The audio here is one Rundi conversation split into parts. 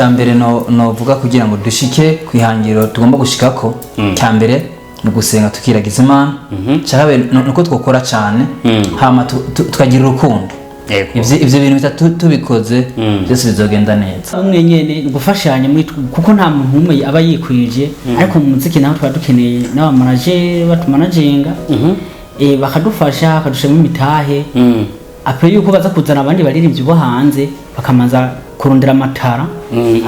Cya mbere novuga kugira ngo dushike ku ihangiro tugomba gushikako, cya mbere ni ugusenga tukiragiza Imana. Cya kabiri nuko twokora cyane, hama tukagira urukundo. Ivyo bintu bitatu tubikoze, byose bizogenda neza. Umwe nyene ni gufashanya muri kuko nta muntu umwe aba yikwije, ariko mu muziki naho twaba dukeneye n'abamanager batumanaginga, bakadufasha, bakadushiramo imitahe après yuko baza kuzana abandi baririmbyi bo hanze, bakamanza kurondera amatara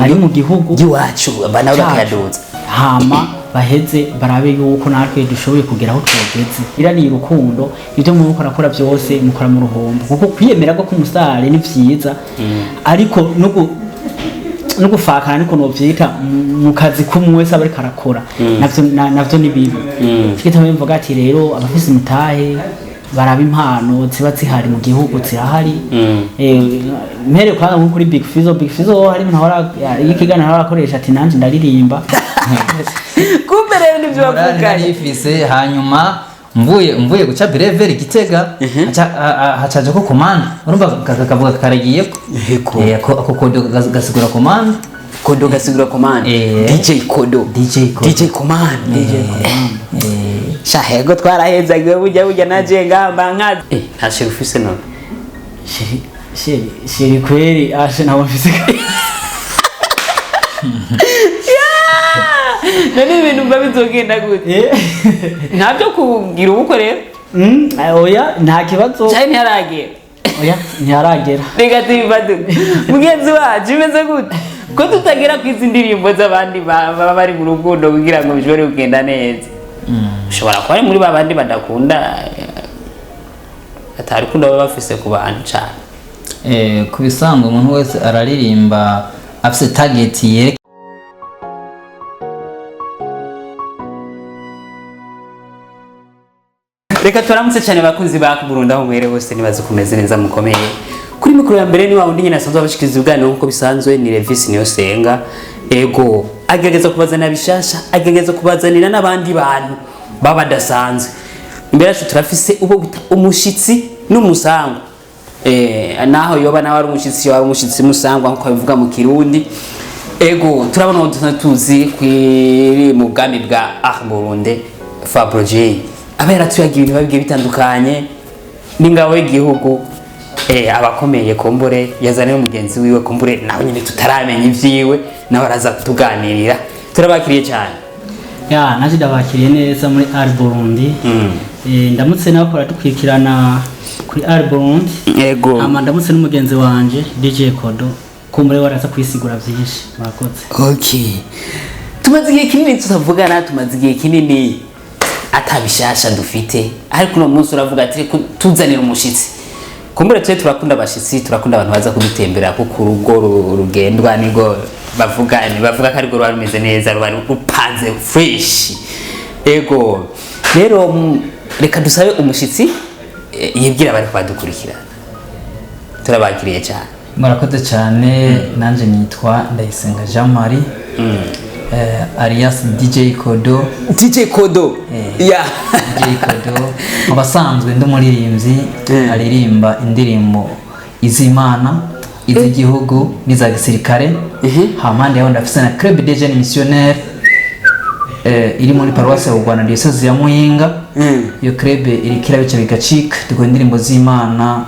ari mu gihugu iwacu nabo cacu. Bakayaduza. Hama baheze barabe yuko natwe dushoboye kugera aho twogeze. Iriya ni urukundo. Ibyo mukora kora byose mukora mu ruhombo, kuko kwiyemera ko k'umusare ni vyiza, ariko no gufakana niko novyita mu kazi k'umwe wese aba ariko arakora, navyo navyo ni bibi. Cyo mvuga ati rero abafise imitahe baraba impano ziba zihari mu gihugu, zirahari. Mpere kwanza nko kuri Big Fizzo. Big Fizzo hari ibintu ahora y'ikiganiro ahora akoresha ati nanje ndaririmba. Kumbe rero nibyo Morale bavuganye. Nari ifise. Hanyuma mvuye guca brevet Gitega, hacaje ko commande, urumva kavuga karagiyeko. Yego. Ako kodo gasigura commande. Kodo gasigura commande. DJ Kodo. DJ Kodo. DJ Commande. Sha hego, twarahezagiwe burya naje ngamba nkazi nta chéri ufise none? Chéri, chéri, chéri kweri ashe ntabwo mfise. None ibintu mba bizogenda gute? Ntabyo kugira ubukwe rero? Oya, nta kibazo. Cyane ntiharagera? Oya, ntiharagera. Reka tubifate. Mugenzi wacu, imeze gute ko tutagera ku izi ndirimbo z'abandi baba bari mu rukundo kugira ngo bishobore kugenda neza? Ushobora kuba ari muri ba bandi badakunda, atari rukundo baba bafise ku bantu cyane. Ku bisanzwe umuntu wese araririmba afise target yereka. Reka turamutse cyane abakunzi ba Burundi aho muhere hose, nibaze kumeze neza, mukomeye. Kuri mikoro ya mbere ni wa wundi nyine asanzwe abashikiriza ibiganiro nk'uko bisanzwe, ni Levis Niyosenga. Ego, agerageza kubazanira bishasha, agerageza kubazanira n'abandi bantu baba badasanzwe. Imbere yacu turafise uwo bita umushitsi n'umusango. Naho yoba nawe ari umushitsi, yoba ari umushitsi musangwa nk'uko babivuga mu Kirundi. Ego, turabona uwo dusanzwe tuzi kwiri mu bwami bwa Art Burundi, Fabro J, aba yaratuyaga ibintu biba bigiye bitandukanye n'ingabo y'igihugu. Abakomeye kumbure yazaniwe mugenzi wiwe, kumbure nawe nyine tutaramenya ivyiwe, nawe araza kutuganirira. Turabakiriye cyane. Ya, naje ndabakiriye neza muri Art Burundi. Ndamutse n'abakora dukurikirana kuri Art Burundi. Ego. Hama ndamutse n'umugenzi wanje DJ Kodo, kumbure waraza kwisigura byinshi. Murakoze. Okay, tumaze igihe kinini tutavugana, tumaze igihe kinini atabishasha dufite, ariko uno munsi uravuga ati "Reka tuzanire umushitsi." Kumbure twe turakunda abashitsi, turakunda abantu baza kudutembera, kuko urugo rugendwa nibwo bavuga, bavuga ko arirwo ruba rumeze neza, ruba rupanze fresh. Ego rero, reka dusabe umushitsi yibwira abari badukurikirana. Turabakiriye cyane. Murakoze cyane. Nanjye nitwa Ndayisenga Jean Marie, alias DJ Kodo. DJ Kodo. Ya. DJ Kodo, abasanzwe ndi umuririmbyi aririmba indirimbo iz'Imana, iz'igihugu n'iza gisirikare. Hampande yaho ndafise na Club des Jeunes Missionnaires, iri muri paruwasi ya Rwanda, diocese ya Muyinga. Iyo club iriko irabica bigacika, dukora indirimbo z'Imana,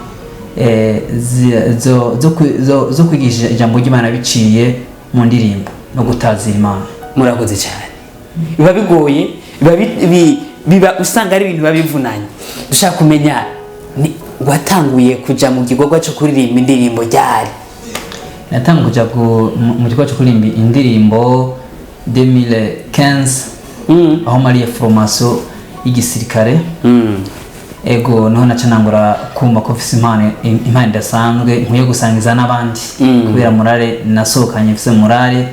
zo kwigisha ijambo ry'Imana biciye mu ndirimbo no gutazira Imana. Murakoze cyane. Biba bigoye, biba biba usanga ari ibintu biba bivunanye. Dushaka kumenya ni watanguye kuja mu gikorwa cyo kuririmba indirimbo ryari? Natangiye kuja mu gikorwa cyo kuririmba indirimbo 2015, aho mariye formation y'igisirikare. Ego, niho naca nangura kumva ko mfise impano idasanzwe nkwiye gusangiza n'abandi, kubera morale nasohokanye mfise morale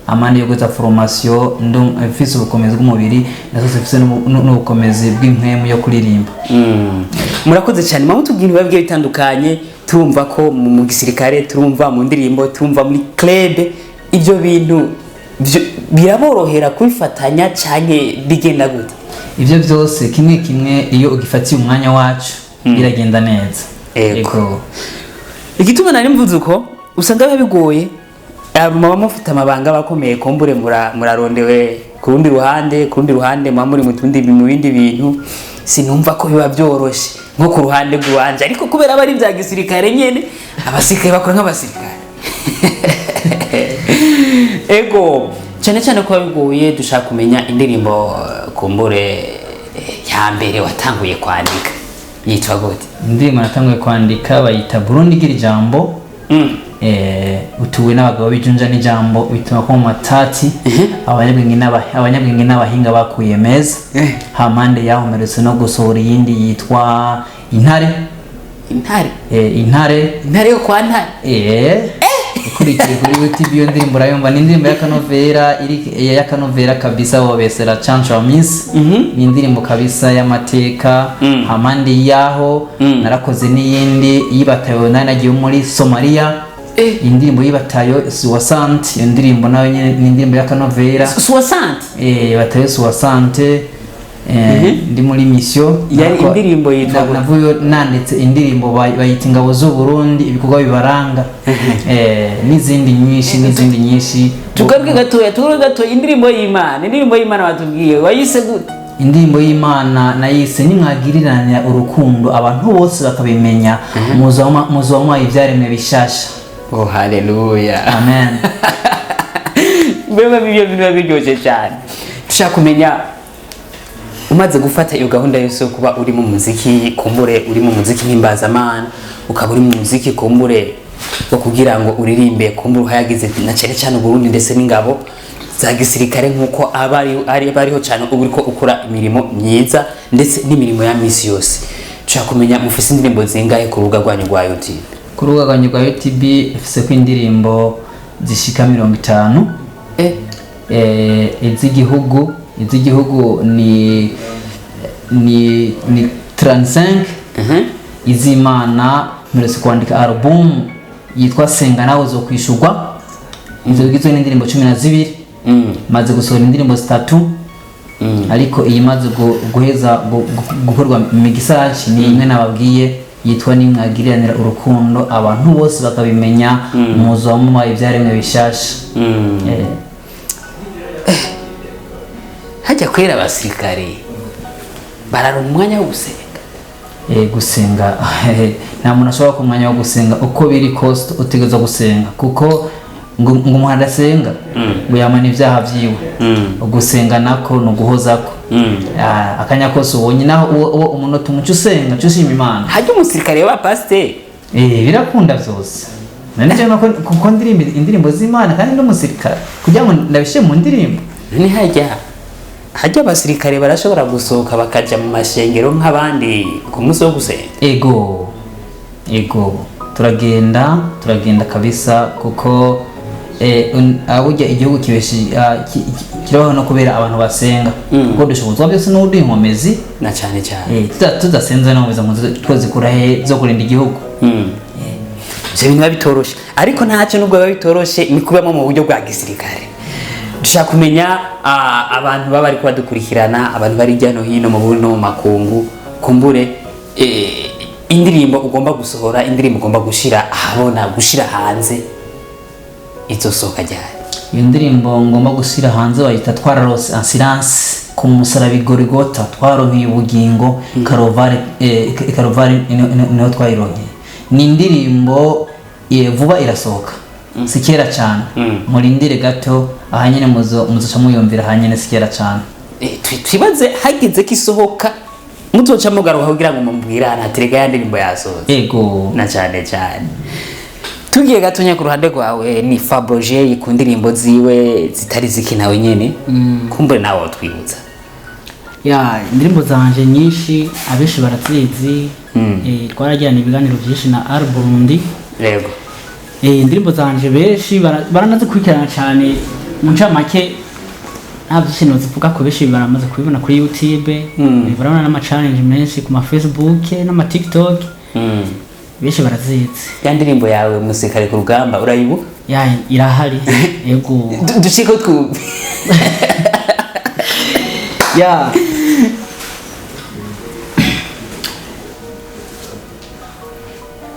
amande yo guta formation, mfise ubukomezi bw'umubiri, nasohotse mfise n'ubukomezi bw'impwemu yo kuririmba. Murakoze cyane. Mama tubwira ibiba bigiye bitandukanye, turumva ko mu gisirikare, turumva mu ndirimbo, turumva muri club. Ibyo bintu biraborohera kubifatanya cyane, bigenda gute? Ibyo byose kimwe kimwe iyo ugifatiye umwanya wacu biragenda neza. Ego. Ego. Igituma nari mvuze uko usanga biba bigoye. Muba mufite amabanga abakomeye, kumbure murarondewe ku rundi ruhande, ku rundi ruhande muba muri mu tundi, mu bindi bintu. Sinumva ko biba byoroshe nko ku ruhande rw'iwanje, ariko kubera aba ari ibya gisirikare nyene, abasirikare bakora nk'abasirikare. Ego, cyane cyane ko bigoye. Dushaka kumenya indirimbo, kumbure ya mbere watanguye kwandika yitwa gute? Indirimbo natanguye kwandika bayita Burundi gira ijambo. Utuwe n'abagabo b'ijunja n'ijambo, bituma ko mu matati abanyabwenge n'abahinga bakuye meza. Hampande yaho mperutse no gusohora iyindi yitwa Intare. Intare? Intare. Intare yo kwa Ntare? Ukurikiye kuri YouTube iyo ndirimbo urayumva, ni indirimbo y'akanovera, iri y'akanovera kabisa, wobesera chancho wa miss. Ni indirimbo kabisa y'amateka. Hampande yaho narakoze n'iyindi y'ibatayo, nari nagiye muri Somalia. Indirimbo y'ibatayo soixante, iyo ndirimbo nayo nyene ni indirimbo y'akanovera. Soixante? Batayo soixante, ndi muri mission. Yari indirimbo yitwa gute? Navuyo nanditse indirimbo bayita Ingabo z'u Burundi ibikorwa bibaranga, n'izindi nyinshi, n'izindi nyinshi. Tugaruke gatoya, tugaruke gatoya. Indirimbo y'Imana, indirimbo y'Imana batubwiye wayise gute? Indirimbo y'Imana nayise Nimwagiriranira urukundo abantu bose bakabimenya, muzoba mubaye ibyaremwe bishasha. Oh, haleluya! Amen. Mbega ibyo bintu biba biryoshye cyane. Dushaka kumenya, umaze gufata iyo gahunda yose yo kuba uri mu muziki, kumbure uri mu muziki mpimbazamana, ukaba uri mu muziki kumbure wo kugira ngo uririmbe, kumbure uhayagize na cyane cyane Uburundi ndetse n'ingabo za gisirikare, nk'uko aba ari bariho cyane, uba uriko ukora imirimo myiza ndetse n'imirimo ya misi yose. Dushaka kumenya, mufise indirimbo zingahe ku rubuga rwanyu rwa YouTube? Ku rubuga rwanjye rwa YouTube ifise ko indirimbo zishika 50. Iz'igihugu ni 35. Iz'Imana mperutse kwandika album yitwa Senga nawe uzokwishurwa, izo igizwe n'indirimbo 12. Maze gusohora indirimbo zitatu, ariko iyi imaze guheza gukorwa mixage ni imwe nababwiye yitwa Nimwagiriranira urukundo abantu bose bakabimenya, muzoba mubaye ibyaremwe bishasha. Hajya kwera abasirikare barara umwanya wo gusenga? Gusenga, nta muntu ashobora ku mwanya wo gusenga. Uko biri kose utegerezwa gusenga, kuko ngo umuntu adasenga ngo yamana ibyaha byiwe. Gusenga nako ni uguhozako. Akanya kose ubonye, naho uwo umunota umuco usenga, uca ushima Imana. Hajya umusirikare wa pasiteri? Birakunda byose. None nuko kuko ndirimba indirimbo z'Imana kandi n'umusirikare, kugira ngo ndabishyire mu ndirimbo. None hajya abasirikare barashobora gusohoka bakaja mu mashengero nk'abandi ku munsi wo gusenga? Ego, turagenda, turagenda kabisa, kuko burya igihugu kibeshi kirabaho no kubera abantu basenga, kuko dushobozwa byose n'uduha inkomezi. Na cyane cyane. Tudasenze no ngo twazikura he zo kurinda igihugu? Ivyo bintu biba bitoroshe, ariko ntacyo, nubwo biba bitoroshe, ni kubamo mu buryo bwa gisirikare. Dushaka kumenya, abantu baba bariko badukurikirana, abantu bari hirya no hino mu Burundi no mu makungu, kumbure indirimbo ugomba gusohora, indirimbo ugomba gushira ahabona, gushira hanze, izosohoka ryari? Iyo ndirimbo ngomba gushyira hanze bayita Twararose Assurance ku musaraba i Gorigota, twaronkeye ubugingo Karovari, Karovari niho twayironkeye. Ni indirimbo vuba irasohoka, si kera cyane. Murindire gato, ahanyene muzoca muyumvira ahanyene, si kera cyane. Twibaze hageze ko isohoka muzoca mugaruka kugira ngo mubwire ahantu haterega ya ndirimbo yasohotse. Ego. Na cyane cyane tugiye gatonya ku ruhande rwawe, ni Fabroje, ku ndirimbo ziwe zitari ziki nawe nyene, kumbure nawe wotwibutsa. Ya, indirimbo zanje nyinshi abenshi barazizi. Twaragirana ibiganiro byinshi na Al Burundi. Indirimbo zanje benshi baranazikurikirana cyane. Mu ncamake nta byinshi nozivuga ko benshi baramaze kubibona kuri YouTube. Barabona n'ama challenge menshi ku ma Facebook n'ama TikTok. Benshi barazizi. Ya ndirimbo yawe Musirikare ku rugamba urayibuka? Ya, irahari, yego. Dushike twumve. Ya.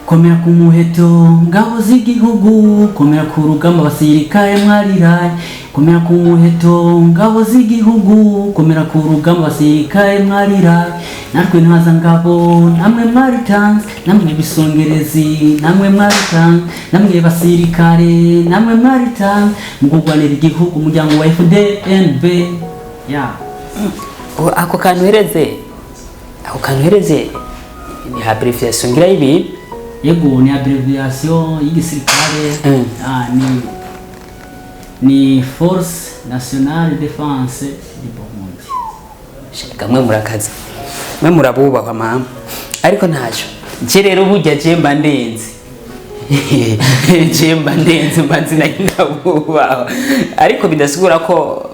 Komera ku muheto ngabo z'igihugu, komera ku rugamba basirikare mwariraye. Komera ku muheto ngabo z'igihugu, komera ku rugamba basirikare mwariraye. Natwe ntaza ngabo namwe mwaritanze, namwe bisongerezi namwe mwaritanze, namwe basirikare namwe mwaritanze mu kurwanira igihugu, umuryango wa FDNB ya. Ako kantu hereze, ako kantu hereze ni abbreviation ngira y'ibintu. Yego, ni abbreviation y'igisirikare. Ah, ni Force Nationale Défense du Burundi. Shaka mwe murakaza, mwe murabubahwa mama, ariko ntacyo. Je rero burya je mba ndenze, je mba ndenze, mba nzi nayo ndabubahwa, ariko bidasigura ko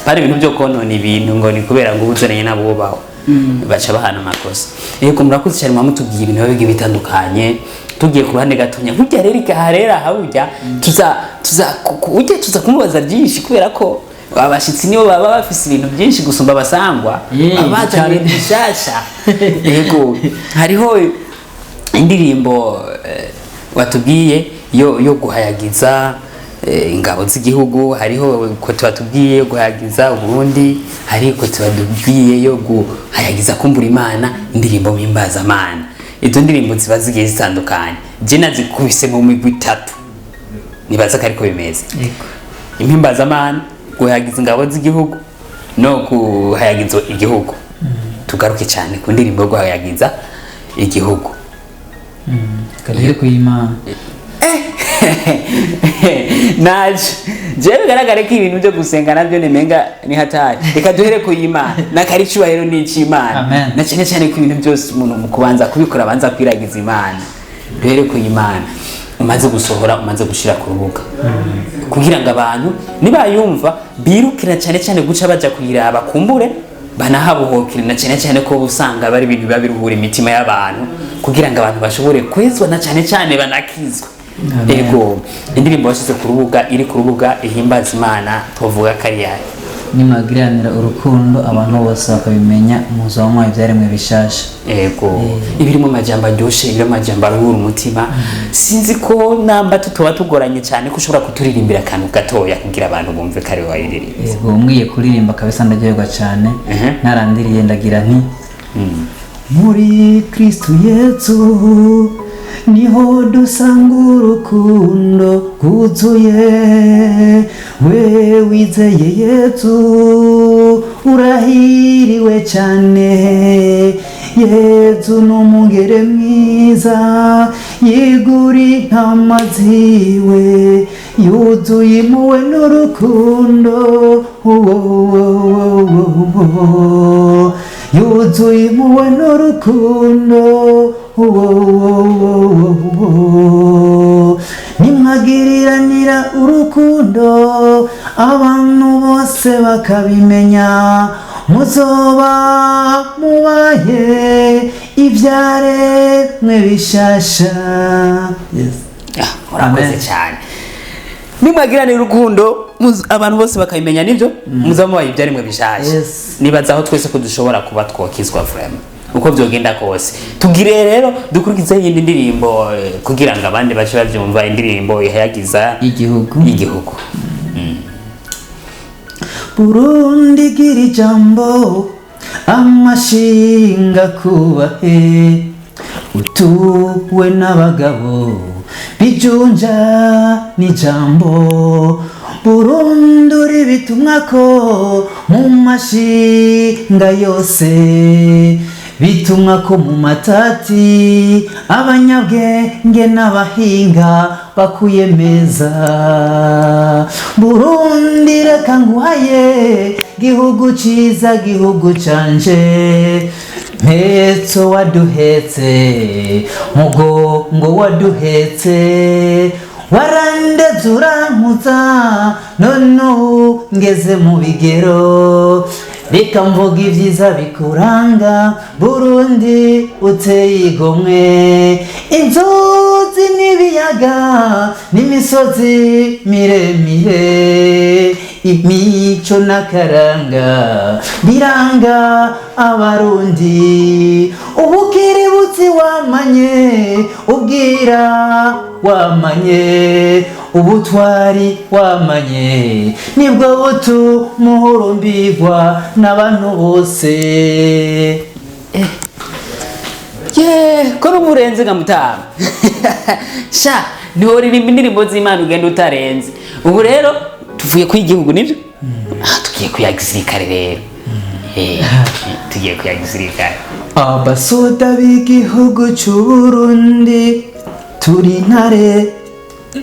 bari ibintu byo konona ibintu ngo ni kubera ngo ubuzananye n'abubahwa baca bahana amakosa. Yego, murakoze cyane, mwamutubwiye ibintu biba bigiye bitandukanye. Tugiye ku ruhande gatonya, burya rero igaha rero aha burya tuza burya tuza kumubaza byinshi, kubera ko abashitsi nibo baba bafise ibintu byinshi gusumba abasangwa, baba bazanye ibintu bishasha. Yego, hariho indirimbo watubwiye yo guhayagiza ingabo z'igihugu, hariho ko watubwiye yo guhayagiza Uburundi, hariho ko watubwiye yo guhayagiza kumbura Imana, indirimbo mpimbazamana. Izo ndirimbo ziba zigiye zitandukanye, je nazikubise mu migwi itatu, nibaza ko ariko bimeze: impimbazamana, guhayagiza ingabo z'igihugu no guhayagiza igihugu. Tugaruke cyane ku ndirimbo yo guhayagiza igihugu. Kadere kuyimana. Naje jewe bigaragare ko ibintu byo gusenga nabyo nimenga ni hatari. Reka duhere ku Imana nakari icubahiro n'ic'Imana. Amen. Na cyane cyane ko ibintu byose umuntu mu kubanza kubikora abanza kwiragiza Imana. Duhere ku Imana umaze gusohora, umaze gushira ku rubuga, kugira ngo abantu nibayumva birukira cyane cyane guca baja kuyiraba, kumbure banahabuhukire, na cyane cyane ko usanga bari ibintu biba biruhura imitima y'abantu, kugira ngo abantu bashobore kwezwa na cyane cyane banakizwe. Amen. Ego, indirimbo washyize ku rubuga, iri ku rubuga, ihimbaza Imana, tuvuga ko ari yayo? Nimwagiranira urukundo abantu bose bakabimenya, muzoba mwabaye ibyaremwe bishasha. Ego, ibirimo amajambo aryoshye, ibirimo amajambo aruhura umutima. Sinzi ko namba tutoba tugoranye cyane ko ushobora kuturirimbira akantu gatoya kugira abantu bumve ko ari wowe wayiririmbye. Yego, umwiye kuririmba kabisa ndaryoherwa cyane. Narandiriye ndagira nti: Muri Kristu Yesu niho dusanga urukundo rwuzuye. We wizeye Yesu urahiriwe cyane. Yesu ni umungere mwiza, yigura intama ziwe, yuzuye impuhwe n'urukundo, yuzuye impuhwe n'urukundo. Nimwagiriranira urukundo abantu bose bakabimenya, muzoba mubaye ibyaremwe bishasha. Yes. Ah, urakoze Amen. cyane. Nimwagiranira urukundo abantu bose bakabimenya, nibyo muzaba mubaye ibyaremwe bishasha. Yes. Nibaza aho twese ko dushobora kuba twokizwa vraiment uko byogenda kose. Tugire rero dukurikizeho iyindi ndirimbo, kugira ngo abandi bace babyumva, indirimbo ihayagiza igihugu. Igihugu. Burundi gira ijambo, amashinga kubahe, utuwe n'abagabo bijunja n'ijambo. Burundi uri bitumwa ko mu mashinga yose, bitumwa ko mu matati, abanyabwenge n'abahinga bakuyemeza. Burundi reka nguhaye, gihugu ciza, gihugu canje, mpetso waduhetse, mugongo waduhetse, warandeze urankuza, none ubu ngeze mu bigero. Reka mvuga ibyiza bikuranga, Burundi uteye igomwe, inzuzi n'ibiyaga n'imisozi miremire. Imico n'akaranga biranga Abarundi. Ubukerebutsi wamanye, ubwira wamanye, ubutwari wamanye, nibwo butumuhurumbirwa n'abantu bose. Ye, ko numva urenze nka mutama. Sha, ntiworirimba indirimbo z'Imana ugenda utarenze. Ubu rero tuvuye ku igihugu, nibyo? Ah, tugiye kuya gisirikare rero. Tugiye kuya gisirikare. Abasoda b'igihugu c'Uburundi, turi intare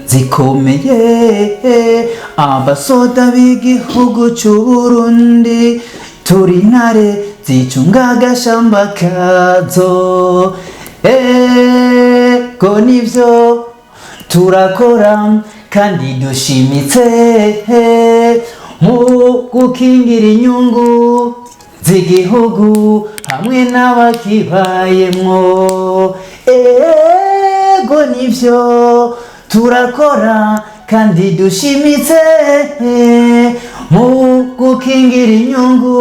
zikomeye. Abasoda b'igihugu c'Uburundi, turi intare zicunga agashamba kazo. Ego nivyo, turakora kandi dushimitse mu gukingira inyungu z'igihugu hamwe n'abakibayemwo. Ego nivyo, turakora kandi dushimitse mu gukingira inyungu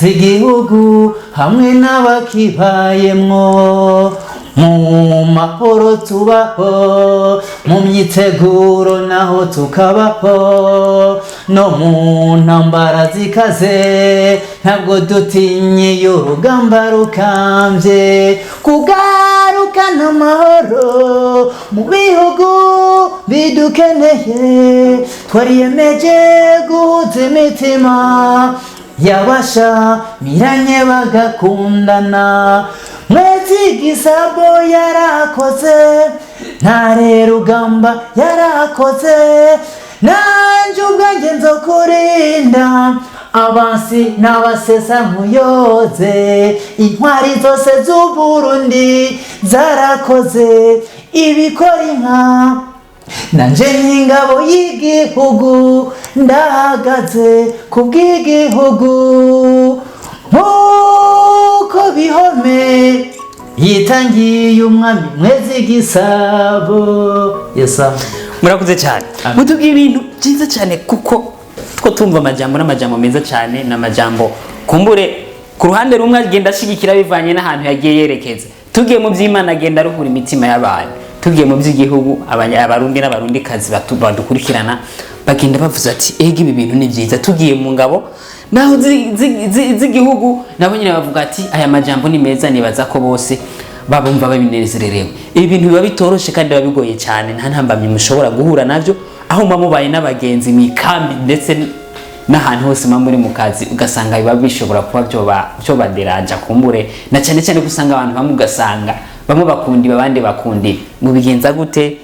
z'igihugu hamwe n'abakibayemwo. Mu mahoro tubaho, mu myiteguro naho tukabaho, no mu ntambara zikaze ntabwo dutinye urugamba rukambye. Kugarukana amahoro mu bihugu bidukeneye, twariyemeje guhuza imitima yabasha miranye bagakundana. Mwezi Gisabo yarakoze, Ntare Rugamba yarakoze, nanje ubwanjye nzokurinda abansi n'abasesa nkuyoze. Intwari zose z'Uburundi zarakoze ibikora inka, nanje nk'ingabo y'igihugu ndahagaze kubw'igihugu. Nk'uko bihome yitangiye umwami Mwezi Gisabo yesa. Murakoze cyane. Mutubwiye ibintu byiza cyane, kuko two tumva amajambo n'amajambo meza cyane, n'amajambo kumbure ku ruhande rumwe agenda ashigikira bivanye n'ahantu yagiye yerekeza. Tugiye mu by'Imana agenda aruhura imitima y'abantu, tugiye mu by'igihugu Abarundi n'Abarundi kazi badukurikirana bagenda bavuze ati ega ibi bintu ni byiza. Tugiye mu ngabo naho z'igihugu nabo nyine bavuga ati aya majambo ni meza. Nibaza ko bose babumva babinezererewe. Ibi bintu biba bitoroshe kandi biba bigoye cyane, nta ntambamyi mushobora guhura navyo aho muba mubaye n'abagenzi mu ikambi ndetse n'ahantu hose muba muri mu kazi, ugasanga biba bishobora kuba byobaderanja kumbure, na cyane cyane ko usanga abantu bamwe ugasanga bamwe bakunda ibi, abandi bakunda ibi. Mubigenza gute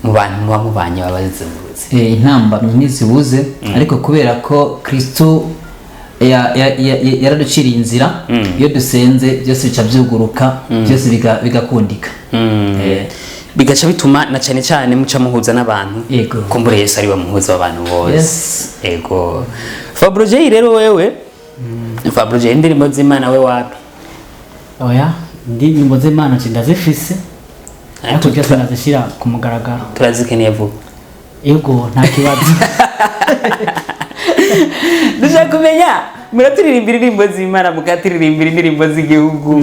mu bantu muba mubanye baba bazengurutse? Intambamyi ntizibuze, ariko kubera ko Kristo yaraduciriye inzira, iyo dusenze byose bica byuguruka, byose bigakundika. Bigaca bituma na cyane cyane muca muhuza n'abantu. Yego. Kumbure Yesu ari we muhuza w'abantu bose. Yes. Ego. Fabro J rero, wewe Fabro J, indirimbo z'Imana we wapi? Oya, indirimbo z'Imana nje ndazifise, ariko byose ndazishyira ku mugaragaro. Turazikeneye vuba. Yego, nta kibazo. Dushaka kumenya, muraturirimbira indirimbo z'Imana, mukaturirimbira indirimbo z'igihugu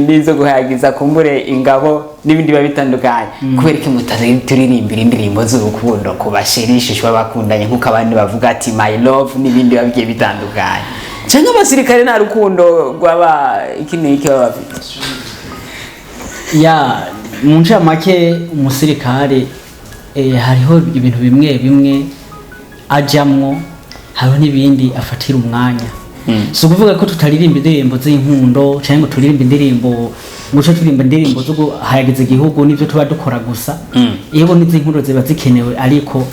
n'izo guhayagiza kumbure ingabo n'ibindi biba bitandukanye, kubera ko mutaturirimbira indirimbo z'urukundo ku bashirishishwa bakundanye, nk'uko abandi bavuga ati my love n'ibindi biba bigiye bitandukanye? Cyangwa abasirikare nta rukundo rwaba iki n'iki baba bafite? Ya, mu ncamake umusirikare hariho ibintu bimwe bimwe ajamwo, hariho n'ibindi afatira umwanya. Si ukuvuga ko tutaririmba indirimbo z'inkundo cyangwa ngo turirimbe indirimbo guca turirimba indirimbo zo guhayagiza igihugu n'ibyo tuba dukora gusa. Yego, n'iz'inkundo ziba zikenewe, ariko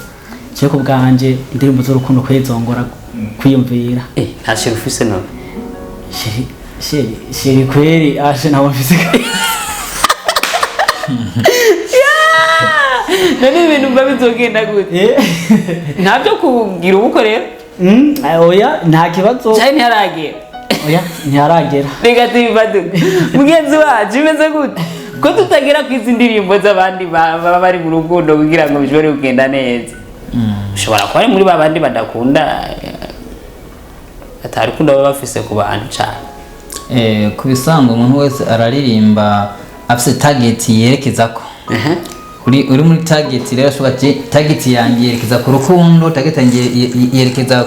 jewe ku bwanje indirimbo z'urukundo kwezongora kwiyumvira. Nta chéri ufise none? Chéri, chéri, chéri kweri ashe ntabwo mfise. None ibintu mba bizogenda gute? Ntabyo kugira ubukwe rero? Oya, nta kibazo. Cyane ntiharagera? Oya, ntiharagera. Reka tubifaduke. Mugenzi wacu, imeze gute ko tutagera ku izi ndirimbo z'abandi baba bari mu rukundo kugira ngo bishobore kugenda neza? Ushobora kuba ari muri ba bandi badakunda, atarukundo baba bafise ku bantu cyane. Ku bisanzwe umuntu wese araririmba afise target yerekezako. Uri muri target rero ashobora ati target yanjye yerekeza ku rukundo, target yanjye yerekeza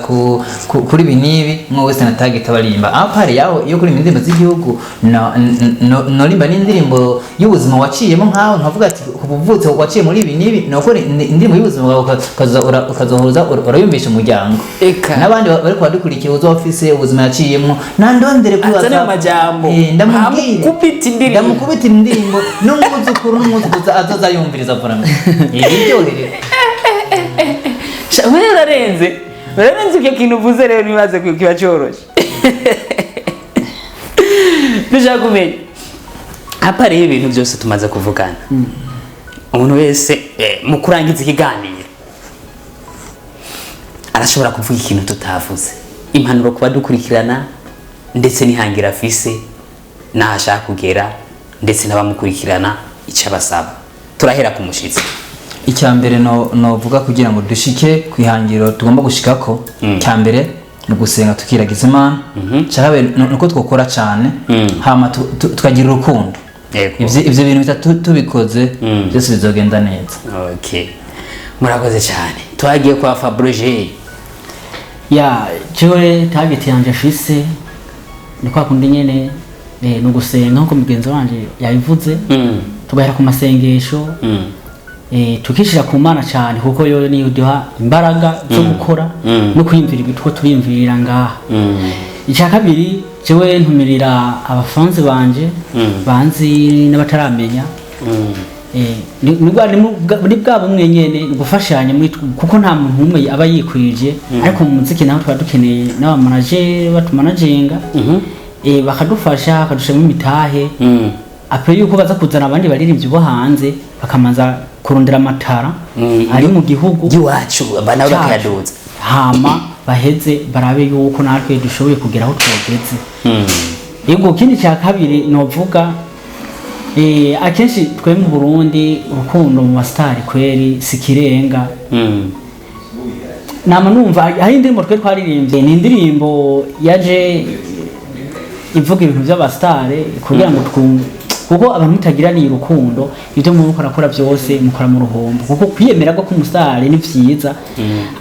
kuri ibi n'ibi. Umwe wese na target abaririmba à part yaho. Iyo kuri indirimbo z'igihugu norimba n'indirimbo y'ubuzima waciyemo, nkaho nkavuga ati kuva uvutse waciye muri ibi n'ibi, nokora indirimbo y'ubuzima bwawe, ukazohuza urayumvisha umuryango Eka. n'abandi bariko badukurikiye. Uzoba ufise ubuzima yaciyemo nandondere kuri Azane WhatsApp. amajambo. Ndamubwire. Amukubita indirimbo. Ndamukubita indirimbo n'umwuzukuru n'umwuzukuruza azoza yumviriza vraiment iryoherere. Sha, wewe urarenze icyo kintu uvuze rero, ntibaze ko kiba cyoroshye. Dushaka kumenya, à part ibintu byose tumaze kuvugana, umuntu wese mu kurangiza ikiganiro arashobora kuvuga ikintu tutavuze, impanuro kuba dukurikirana, ndetse n'ihangira afise n'aho ashaka kugera, ndetse n'abamukurikirana icyo abasaba. Turahera ku mushyitsi. Icya mbere novuga kugira ngo dushike ku ihangiro tugomba gushikako, cya mbere ni ugusenga tukiragiza Imana. Cya kabiri ni uko twokora cyane, hama tukagira urukundo. Ivyo bintu bitatu tubikoze, byose bizogenda neza. Okay, murakoze cyane. Twagiye kwa Fabrije. Ya, jewe target yanje afise ni kwa kundi nyene, ni ugusenga nkuko mugenzi wanje yabivuze, tugahera ku masengesho, tukishira ku Mana cyane, kuko yo niyo iduha imbaraga zo gukora no kwiyumvira ibyo two turiyumvirira ngaha. Icya kabiri, jewe ntumirira abafanzi banje banzi n'abataramenya, ni bwa bumwe nyene, ni gufashanya muri kuko nta muntu umwe aba yikwije. Ariko mu muziki naho tuba dukeneye n'abamanager batumanaginga, bakadufasha, bakadushiramo imitahe. Après yuko baza kuzana abandi baririmbyi bo hanze, bakamanza kurondera amatara ari mu gihugu y'iwacu nawe cacu. Bakayaduza. Hama baheze barabe yuko natwe dushoboye kugera aho twogeze. Yego, ikindi cya kabiri novuga, akenshi twe mu Burundi urukundo mu basitari kweri sikirenga. Nama numva hari indirimbo twe twaririmbye, ni indirimbo yaje ivuga ibintu by'abasitari kugira ngo twumve, kuko abantu mutagiraniye urukundo, ibyo muba mukora byose mukora mu ruhombo. Kuko kwiyemera ko umusitari ni vyiza,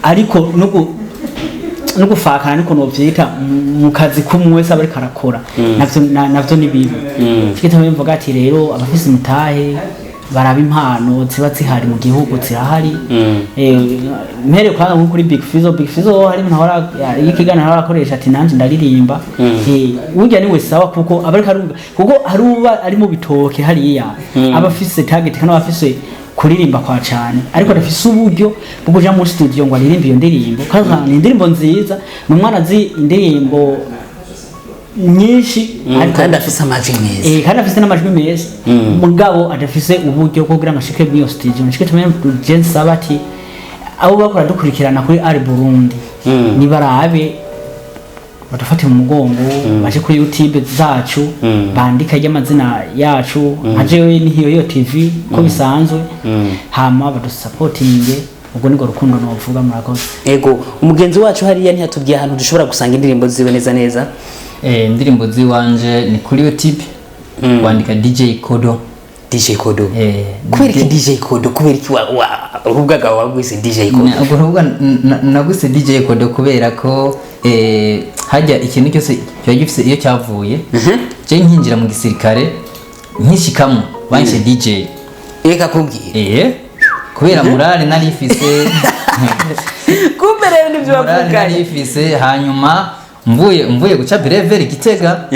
ariko no gufakana niko novyita mu kazi k'umwe wese aba ariko arakora, navyo navyo ni bibi. Cyo mvuga ati rero abafise imitahe baraba impano ziba zihari mu gihugu, zirahari. Mpere kwa nko kuri Big Fizzo. Big Fizzo hari umuntu ahora ikiganiro ahora akoresha ati nanje ndaririmba. Burya niwe sawa, kuko aba ariko arumva, kuko hari uba ari mu bitoke hariya, aba afise target kandi aba afise kuririmba kwa cyane, ariko adafise uburyo bwo kuja muri studio ngo aririmbe iyo ndirimbo. Kandi ni indirimbo nziza, ni umwana azi indirimbo nyinshi, ariko kandi afise amajwi meza. Kandi afise n'amajwi meza, mugabo adafise uburyo bwo kugira ngo ashike muri iyo studio. Nshike tumenye je nsaba ati abo bakora dukurikirana kuri Ari Burundi, nibarabe badufate mu mugongo, baje kuri YouTube zacu, bandika ry'amazina yacu, nka jewe ni Hiyo TV ko bisanzwe, hama badusapotinge. Ubwo nibwo rukundo novuga. Murakoze. Ego, umugenzi wacu hariya ntiyatubwiye ahantu dushobora gusanga indirimbo ziwe neza neza. Indirimbo ziwanje ni kuri YouTube, wandika DJ Kodo. DJ Kodo. Kubera iki DJ Kodo? Kubera iki urubuga rwawe wagwise DJ Kodo? Ubwo rubuga naguse DJ Kodo kubera ko hajya ikintu cyose kiba gifise iyo cyavuye. Je nkinjira mu gisirikare, nkishikamo banshe DJ. Reka kumbwira. Kubera morale nari ifise. Kumbe rero nibyo Morale nari wavuganye. ifise. Hanyuma mvuye guca brevet Gitega,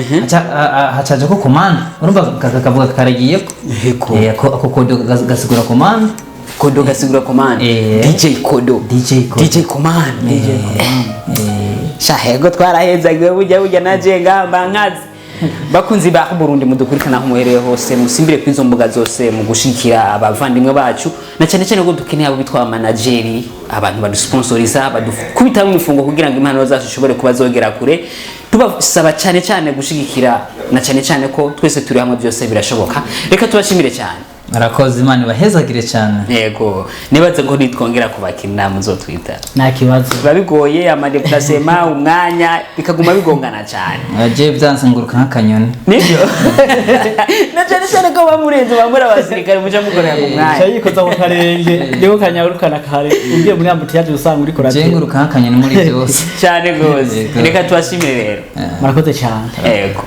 hacaje ko commande, urumva kavuga karagiyeko. Yego. Ako Kodo gasigura commande. Kodo gasigura commande. DJ Kodo. DJ Kodo. DJ commande. DJ shahego twarahezagiwe burya naje ngamba nkazi. Bakunzi ba Burundi mudukurikirana aho muhereye hose, musimbire kuri izo mbuga zose mu gushigikira abavandimwe bacu, na cyane cyane ko dukeneye abo bitwa amanageri, abantu badusponsoriza, badukubita mu mifungo kugira ngo impano zacu zishobore kuba zogera kure. Tubasaba cyane cyane gushigikira, na cyane cyane ko twese turi hamwe byose birashoboka. Reka tubashimire cyane. Murakoze, Imana ibahezagire cyane. Yego, nibaze ko nitwongera kubakina muzotwita. Nta kibazo. Biba bigoye, ama déplacement, umwanya, bikaguma bigongana cyane. Aje byanse nguruka nk'akanyoni. Nibyo, na cyane cyane ko bamurenze bamuri abasirikare, muca mukorera mu mwanya. Yikoza ku karenge niko kanyarukana kare, ugiye muri embouteillage usanga uriko Je uratera. nguruka nk'akanyoni muri byose. Cyane rwose. Yego. Reka tubashimire rero. Murakoze cyane. Yego.